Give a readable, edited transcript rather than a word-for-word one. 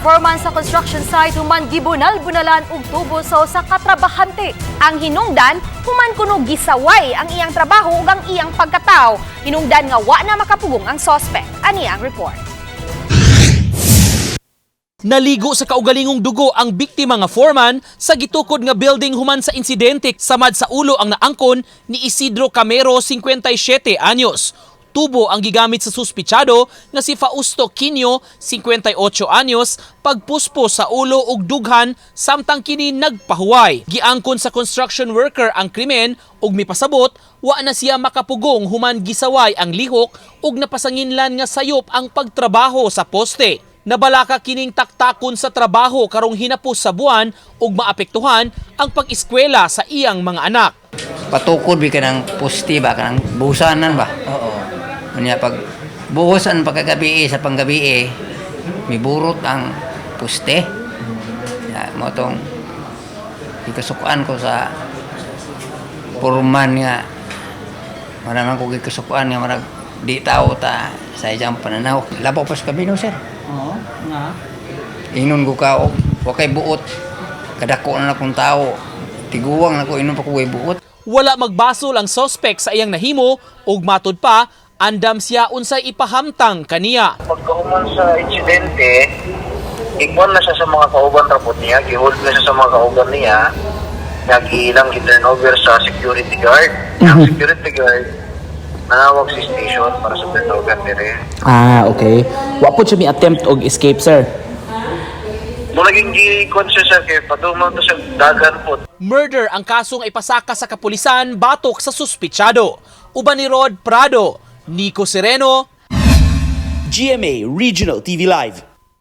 Foreman sa construction site human gibunal-bunalan og tubo sa usa ka trabahante. Ang hinungdan, human kuno gisaway ang iyang trabaho ug ang iyang pagkatao. Hinungdan nga wa na makapugong ang suspect. Ani ang report. Naligo sa kaugalingong dugo ang biktima nga foreman sa gitukod nga building human sa insidente. Samad sa ulo ang naangkon ni Isidro Camero, 57 anyos. Tubo ang gigamit sa suspitsado nga si Fausto Quinio, 58 anyos, pagpuspos sa ulo ug dughan samtang kini nagpahuway. Giangkon sa construction worker ang krimen ug mipasabot wa na siya makapugong human gisaway ang lihok ug napasanginlan nga sayop ang pagtrabaho sa poste. Nabalaka kining taktakon sa trabaho karong hinapos sa buwan ug maapektuhan ang pag-eskwela sa iyang mga anak. Patukod bi ka ng poste ba, kanang busanan ba? Oo. Unya pag buhosan pagkagabi sa panggabi miburot ang poste. Ya, mao tong gikasukan ko sa foreman nga wala man ko gikasukan nga marag di tao ta sa iyang pananaw. Labaw pa sa kabino, sir. Oo, nga. Ingnon ko ka og wa kay buot. Kadako na akong tao. Tiguang na ko, ingnon pa ko way buot. Wala magbasol ang suspect sa iyang nahimo ug matud pa andam siya unsay ipahamtang kaniya. Pagkahuman sa insidente, ikuan na siya sa mga kauban rapod niya, gihold na siya sa mga kauban niya, nagilang gi-turn over sa security guard. Ang security guard, nanawag sa station para sa turnover dire. Ah, okay. Wa po siya mi attempt og escape, sir? Muna naging gi-kuan siya sir, kay padulong to sa dagan po. Murder ang kasong ipasaka sa kapulisan batok sa suspitsado. Uban ni Rod Prado, Nico Sereno, GMA Regional TV Live.